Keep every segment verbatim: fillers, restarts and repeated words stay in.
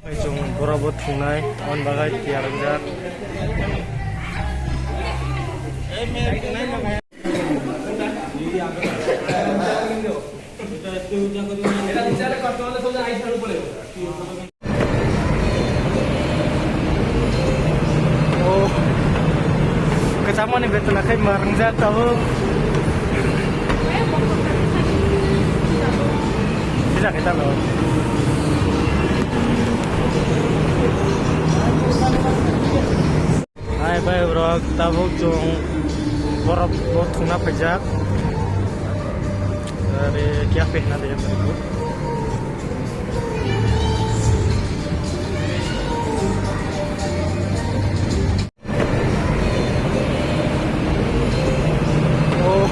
Chwng borok bo thwngnai, on bagwi tiyar wngjak. Oh, kwchangmani betla khai ma wngjak tabuk. Sijak khe tamo. Hai bai rok, tabuk chwng borok bo thwngna phaijak. Are kya pehna de mere ko? Oh,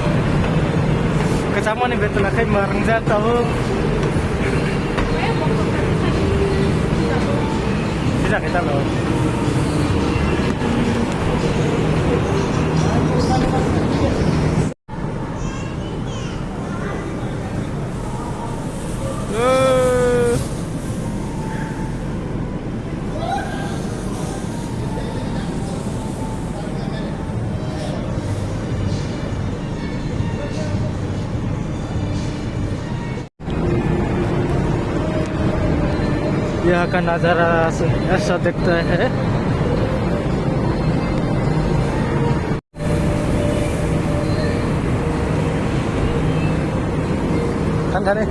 kwchangmani betla khai ma wngjak tabuk. Sijak khe tamo. यहाँ का नज़ारा ऐसा दिखता है। थांथारो।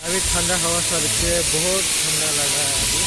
अभी ठंडा हवा चल रही है, बहुत ठंडा लग रहा है अभी।